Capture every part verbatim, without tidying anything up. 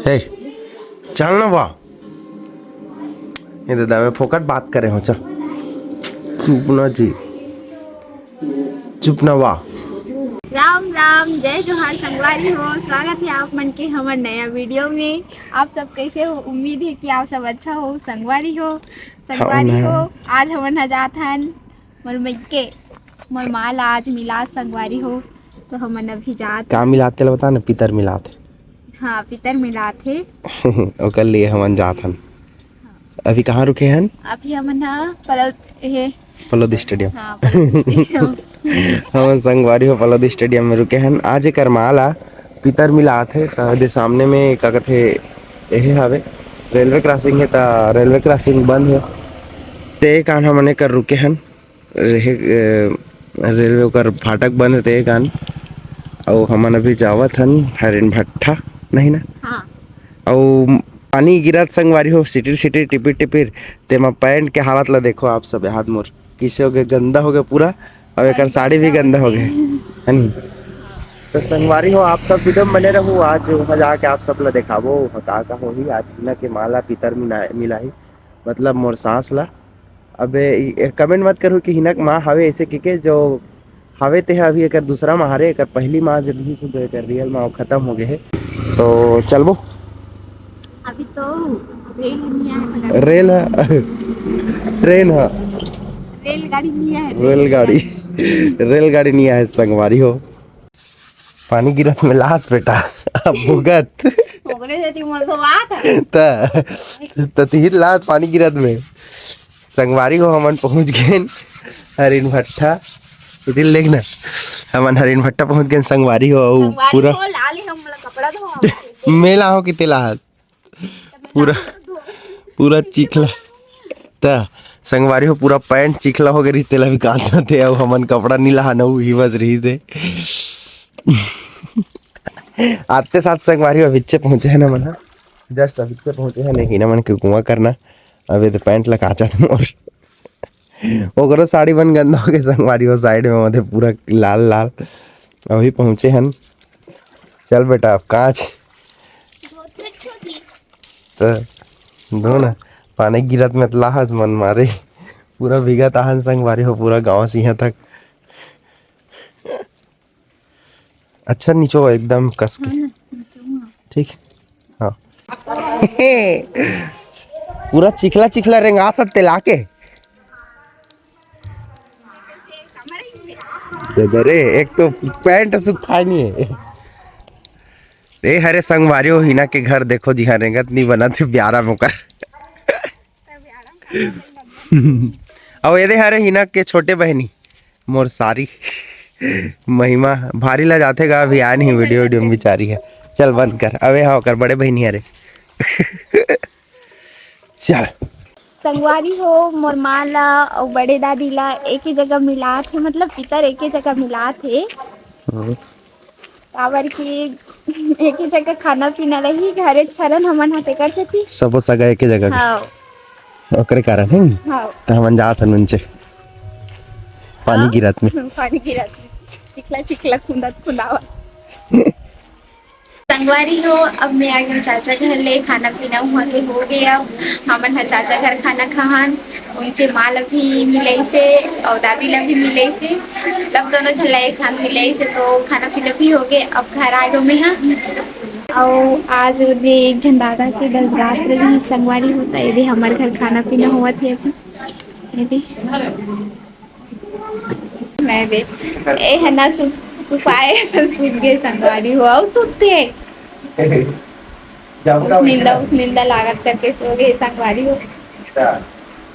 हे, चल ना, वाह। ये दादा, मैं फोकट बात करे हूँ, चल। चुप ना जी, चुप ना, वाह। राम राम, जय जोहार संगवारी हो, स्वागत है आप मन के हमर नया वीडियो में। आप सब कैसे हो? उम्मीद है कि आप सब अच्छा हो संगवारी हो। संगवारी हो, आज हमन ह जात हन मोर मइके, मोर माँ ला आज मिलात संगवारी हो, तो हमन अभी जात का हन। मिलात तेला बता ना, पितर मिलात। हाँ, पितर मिलात हे। ओकर लिए हमन जात हन। अभी कहाँ रुके हन? अभी हमन ह पलो-, हे। पलोद स्टेडियम। हाँ, पलोद स्टेडियम। हमन संगवारी हो पलोद स्टेडियम में रुके हन। आज एकर माँ ला पितर मिलात हे, त दे सामने में का कथे, एहे हावे, रेलवे क्रॉसिंग हे, त रेलवे क्रॉसिंग बंद हे। ते कान हमन एकर रुके हन। रेहे, अ, रेलवे ओकर फाटक बंद हे ते कान। अउ हमन अभी जावत हन हरिन भट्ठा, नहीं ना? हाँ। अउ पानी गिरत संगवारी हो, सिटिर सिटिर, टिपिर टिपिर, तेमा पैंट के हालत ला देखो आप सब, हाथ मोर किसे हो गए, गंदा हो गया पूरा। अउ एकर साड़ी भी गंदा हो गए, है नी? तो संगवारी हो, आप सब वीडियो में बने रहू, आज वहाँ जाके आप सब ला देखाबो, वहाँ का का होही। आज हिना के माँ ला पितर मिला, मिलाही, मतलब मोर सास ला। अबे, ई, ए, कमेंट मत करू कि हिनक माँ हवे ऐसे के, के जो हवे ते ह अभी एकर दूसरा माँ हरे, एकर पहली माँ जब भी थी तो एकर रियल माँ खत्म हो गए हे। तो चलबो। अभी तो रेल नहीं आया है। रेल है, ट्रेन है। रेलगाड़ी नहीं आया है, रेलगाड़ी। रेलगाड़ी नहीं आया है संगवारी हो। पानी गिरत में लाश बेटा, अब भुगत। ओकरे सेती मोर तो बात है। त, त तिहित लाश पानी गिरत में। संगवारी हो, हमन पहुंच गेन हरिन भट्ठा। इधर लेख ना, हमन हरिन भट्ठा पहुंच गेन संगवारी हो, अउ संगवारी पूरा हो, लाल ही हम कपड़ा धो। मेला हो कि तेला हाथ। पूरा, पूरा चिखला। त संगवारी हो, पूरा पैंट चिखला हो गए रही, तेला भी कांच थे, अउ हमन कपड़ा नी लहाना, उही बस रही थे। आते साथ संगवारी हो, अभिच्चे पहुंचे है ना मन, जस्ट अभिच्चे पहुंचे है, नहीं ना मन के कुआं करना। अबे तो पैंट ला कांचा थे मोर। ओकरो साड़ी मन गंदा हो गए संगवारी हो, साइड में ओदे पूरा लाल लाल। अभी पहुंचे हन। चल बेटा, अब कांच। त दो ना, पानी गिरत में त लाहज मन मारे। पूरा भीगत आहन संगवारी हो, पूरा गांव से यहाँ तक। अच्छा, नीचो एकदम कस के। हाँ, नीचो हुआ। ठीक, हाँ। पूरा चिखला चिखला रेंगात हत तेला के। दे दे रे, एक तो पैंट सुखाए नहीं है। ए हरे संगवारी हो, हिना के घर देखो जी, हाँ रेंगत नहीं बना थे ब्यारा मोकर। अउ एदे हरे हिना के छोटे बहनी। मोर सारी महिमा भारी ला जाथे गा, अभी आए नहीं वीडियो, वीडियो में बिचारी है। चल बंद कर, अबे हाँ ओकर बड़े बहिनी हरे। चल। संगवारी हो, मोर माँ ला अउ बड़े दादी ला एक ही जगह मिलात हे, मतलब पितर एक ही जगह मिलात हे। हम्म। काबर कि एक ही जगह खाना पीना रही, घरे छरन हमन ह तेकर सेती। सबो सगा एक ही जगह के। हाँ। ओकरे कारण है नी? हाँ। त हमन जात हन उनचे। पानी हाँ? गिरत में। पानी गिरत में। चिखला चिखला खुंदत खुंदावत। संगवारी हो, अब मैं आ गई हूँ चाचा घर ले, खाना पीना वहाँ के हो गया। हमन ह चाचा घर खाना खाहन, उनके माँ ला भी मिलइसे और दादी ला भी मिलइसे, तब दोनों झन ला एक साथ मिलइसे, तो खाना पीना भी हो गए। अब घर आ गए मैं हाँ। और आज उन्हें एक झन दादा के डलरात रही संगवारी होता, यदि हमारे घर खाना पीना हुआ थे अभी, यदि मैं दे, ए है ना, सु-, सुपाए से सूत गए संगवारी हो, और सूतते हैं। जाबो उस का निंदा, उस निंदा लागत करके सो गए संगवारी हो। अच्छा,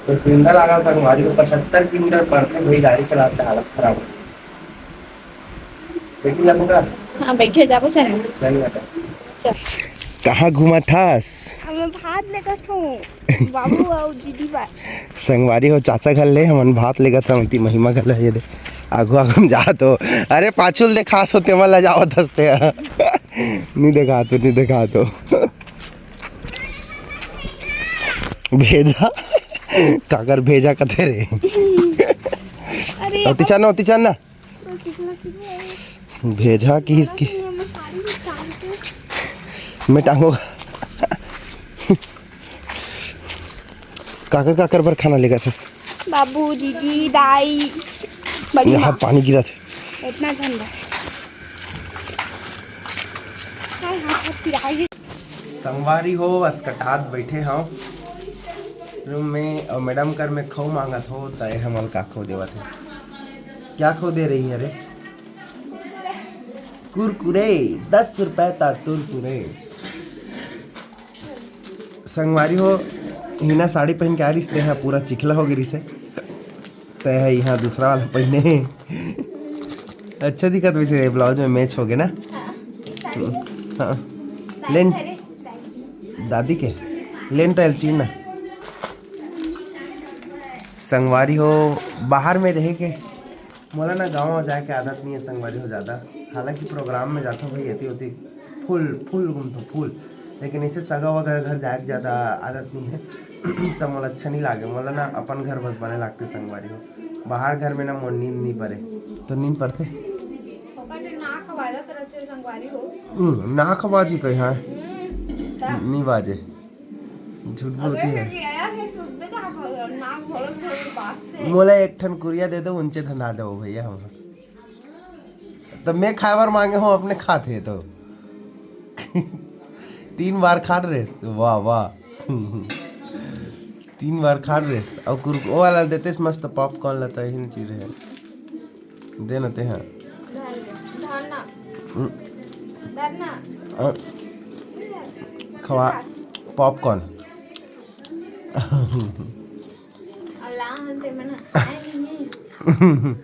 उस निंदा लागत संगवारी हो, पचहत्तर किलोमीटर पड़ते हुए गाड़ी चलाते, हालत खराब हो गई। बैठ जाबो का? हाँ, बैठे जाबो, चल। चल बेटा। चल। कहाँ घूमत हस? हम भात लेकत हूँ, बाबू और दीदी बा। संगवारी हो, चाचा घर ले हमन भात लेकत हन, ओती महिमा घर ले, ये दे। आगू आगू में जात हो। अरे पाछू ले देखात हो, तेमन ला जावत हस ते। नी देखात हो, नी देखात हो। भेजा, काकर भेजा कथे रे। अरे ओती चल ना, ओती चल ना। भेजा किहिस कि मैं टांगो। काकर काकर बर खाना लेगत हस? बाबू, दीदी, दाई, बड़ी यहाँ माँ। पानी गिरत हे। इतना झंडा। हाय, हाथ, हाथ पिराई। संगवारी हो, असकटात बैठे हव रूम में, अउ मैडम कर में खऊ मांगत हो, त ए हमन का खऊ देवत हे। क्या खऊ दे रही है रे? कुरकुरे, दस रुपए ता कुरकुरे। संगवारी हो, हिना साड़ी पहन के आ रहिस, तेहा पूरा चिखला हो गे रहिस हे। तय ह इहाँ दूसरा वाला पहिने हे। अच्छा दिखत वैसे, ब्लाउज में मैच हो गे ना। हाँ। लेन दादी के लेन तय चीन ना। संगवारी हो, बाहर में रहे के मोला ना गाँव जाए के आदत नहीं है संगवारी हो ज़्यादा। हालांकि प्रोग्राम में जाथो भाई, एती ओती फुल फुल घूमथो फुल, लेकिन ऐसे सगा वगैरह घर जाए के ज़्यादा आदत नहीं है। तो मोला अच्छा नहीं लागे, मोला ना अपन घर बस बने लागते संगवारी हो। बाहर घर में ना मोर नींद नहीं परे। तो नींद परथे? ओकर जो नाक आवाजत रहथे संगवारी हो। हम्म, नाक आवाज ही कही, हाँ। हम्म, ता- नहीं बाजे। झूठ बोलती है। मोला एक ठन कुरिया दे दो, उनचे धंधा दो भैया हम। तो मैं खाए बर मांगे हूँ, अपने खात हे तो। तीन बार खात रहे, वाह वाह। तीन बार खात रहे। और कुर-, वो वाला देते मस्त पॉपकॉर्न लता ही चीज है। दे ना ते हाँ। धरना। हम्म। धरना। और खवा पॉपकॉर्न। अल्लाह, हम ते मन खाए नहीं है।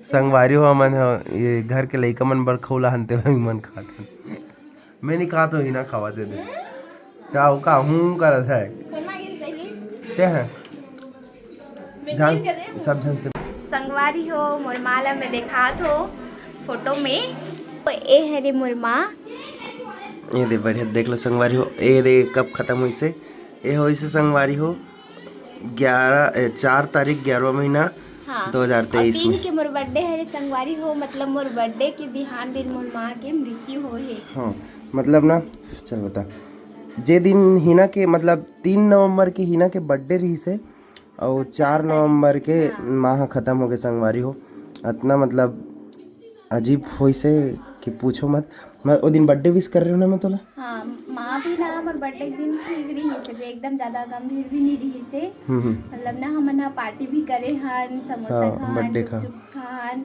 संगवारी हो, मन ह, ये घर के लइका मन बर खौला हन, तेला भी मन खात हन। मैं नहीं खात हूँ, हिना खावा दे दे। का हो, का हूँ करत है? सोना ये सही। क्या है? मैं ध्यान कैसे दे? सब ध्यान से। संगवारी हो, मोर माँ ला मैं देखात हो फोटो में। तो ए हरे मोर माँ। ये दे बढ़िया देख लो संगवारी हो, ये दे कब खत्म होइसे, ये होइसे संगवारी हो ग्यारह, ए, चार तारीख ग्यारहवाँ महीना हाँ। दो हज़ार तेईस और तीन में। के मोर बर्थडे हरे संगवारी हो, मतलब मोर बर्थडे के बिहान दिन मोर माँ के मृत्यु हो हे। हाँ, मतलब ना, चल बता, जे दिन हिना के, मतलब तीन नवंबर के हिना के बर्थडे रहिसे, अउ चार नवंबर के हाँ। माँ ह खत्म हो गए संगवारी हो। अतना मतलब अजीब होइसे कि पूछो मत। मैं ओ दिन बर्थडे विश कर रहे हो ना मैं तोला। हाँ, माँ भी ना हमर बर्थडे के दिन ठीक रहिसे, एकदम ज्यादा गंभीर भी नहीं रहिसे। हम्म, हम्म। मतलब ना हमन ह पार्टी भी करे हन, समोसा हाँ, खान, बर्थडे खा। गुपचुप खान,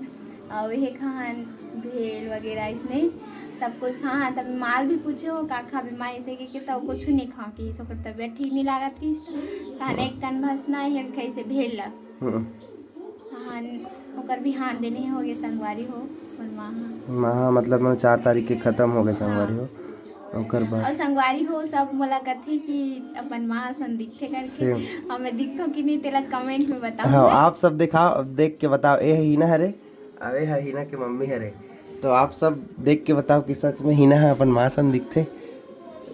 अउ ये खान भेल वगैरह इसने सब कुछ खान। तब माल भी पूछे हो का खाबे माँ, ऐसे के, के तो कुछ नहीं खाओ कि ओकर तबीयत ठीक नहीं लागत रहिस। तहन एक कन भस ना हेल खाइसे भेल ला। हम्म। हाँ, ओकर बिहान देने हो गए संगवारी हो, मोर माँ ह। माँ ह, मतलब, मैं चार तारीख के खत्म हो गए संगवारी हो। ओकर बाद और संगवारी हो, सब मोला कथे कि अपन माँ सन दिखथे करके। सेम। हमें दिखथो कि नहीं, तेला कमेंट में बताओ। हाँ, आप सब दिखाओ, देख के बताओ। ए हिना हरे, अबे ह हिना के मम्मी हरे। तो आप सब देख के बताओ कि सच में हिना ह अपन माँ सन दिखथे।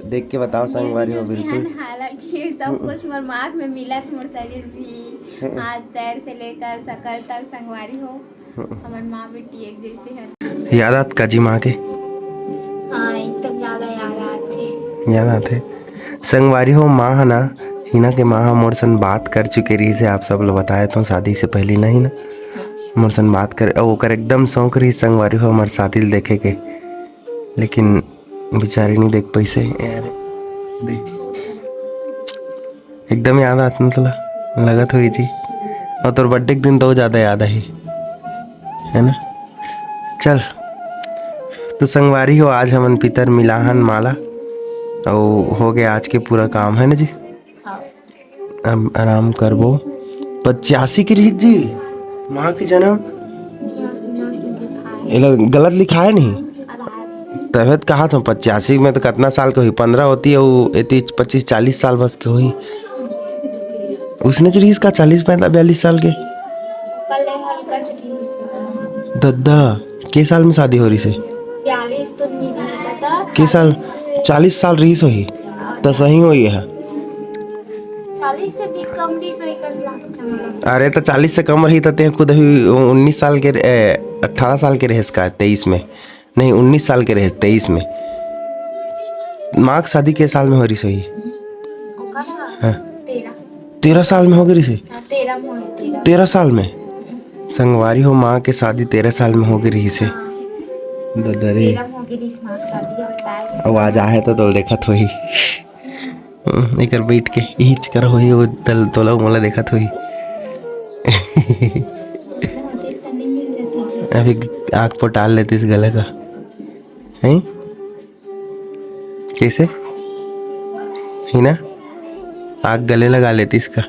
देख के बताओ संगवारी हो, बिल्कुल। हालांकि ये सब हम्म। कुछ मोर माँ में मिलत, मोर शरीर भी, हम्म। हाथ पैर से लेकर शकल तक संगवारी हो। हम्म। हमर माँ बेटी एक जैसे है। याद आत का जी माँ के? हाँ, एकदम ज्यादा याद आते। याद आते। संगवारी हो, माँ ह ना, हिना के माँ ह मोर सन बात कर चुके रहिस हे, आप सब ल बताए तो शादी से पहले नहीं ना, मोर सन बात कर, अउ ओकर एकदम शौक रहिस संगवारी हो हमर शादी ल देखे के, लेकिन बेचारी नहीं देख पैसे यार। देख, एकदम याद आत ना तोला, लगत होही जी। और तोर बर्थडे के दिन तो ज्यादा याद आही, है ना? चल, तो संगवारी हो, आज हमन पितर मिलाहन माला, अउ हो गया आज के पूरा काम, है ना जी? हाँ। अब आराम करबो। पचासी के रहिस जी, माँ के जन्म। एला गलत लिखाए नहीं। तभे तो कहा था, पचासी में तो कितना साल के होही, पन्द्रह होती है, वो एती पच्चीस चालीस साल बस के होही। उसने च रहिस का चालीस पैंतालीस बयालीस साल के? दद्दा, के साल में शादी हो रहिसे? बयालीस तो नहीं रही दादा। के साल? चालीस साल रहिस होही, त सही होही है। चालीस से भी कम रहिस होही कस लागथे मोला। अरे, त चालीस से कम रही त ते खुद अभी उन्नीस साल के, ए, अठारह साल के रहेस का, तेईस में? नहीं, उन्नीस साल के रहेस, तेईस में। माँ के शादी के साल में हो रहिस होही? ओकर ह? हाँ। तेरह। तेरह साल में हो गे रिहिस हे। हाँ, तेरह में हो गे, तेरह। तेरह साल में। संगवारी हो, माँ के शादी तेरह साल में हो गे रिहिस हे। हाँ। ददा रे। तेरह में हो गे रिहिस माँ के शादी, अब साल। अब आज आहे त तोला देखत होही। हम्म, एकर बैठ के इहिच कर होही, वो तल-, तोला मोला देखत होही। अभी आँख पोटाल लेतिस गला का। हैं? कैसे? है ना? आग गले लगा लेतिस का।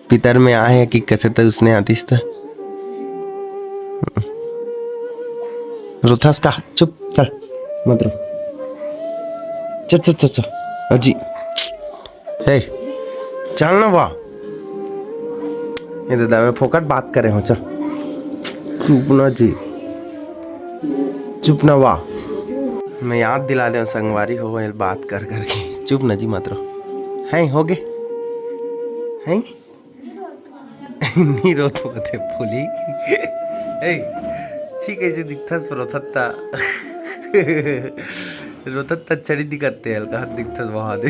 पितर में आहे कि कथे त उसने आतिस त। रोथस का? चुप, चल, मत रो। चल, चल, चल, चल। अजी। हे, चल ना वा। ये दादा, मैं फोकट बात करे हूँ, चल। चुप ना जी। चुप ना वा। मैं याद दिला देंव संगवारी हो, ये बात कर करके। चुप ना जी, मत रो। हैं, हो गे? हैं? नी रोत होते बोली। ए, छी, कैसे दिखथस रोथत ता? रोथत ता छड़ी दिखत ते, हल्का हाथ दिखथस वहाँ दे।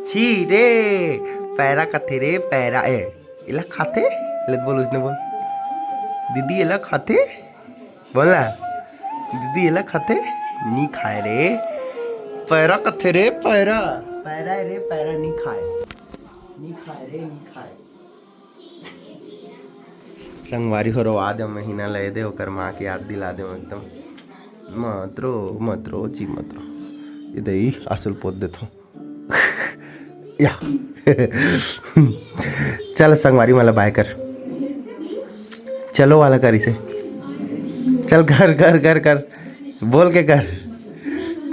छी रे, पैरा कथे रे, पैरा। ए, एला खाथे? ले बोल, उसने बोल। दीदी, एला खाथे? बोल ना। दीदी, एला खाथे? नी खाए रे। पैरा कथे रे, पैरा। पैरा रे, पैरा नी खाए। नी खाए रे, नी खाए। संगवारी हो, रोवा दे महीना ले दे, ओकर माँ के याद दिला दे एकदम। मत रो, मत रो, जी मत रो। ये दे, ई आंसू पोत देथो। या। चल संगवारी, मला बाय कर। चलो वाला कर इसे। चल कर, कर, कर, कर। बोल के कर।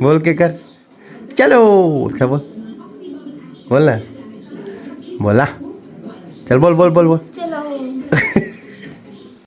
बोल के कर। चलो, अच्छा बोल। बोल ना। बोला। चल बोल, बोल, बोल, बोल। चलो।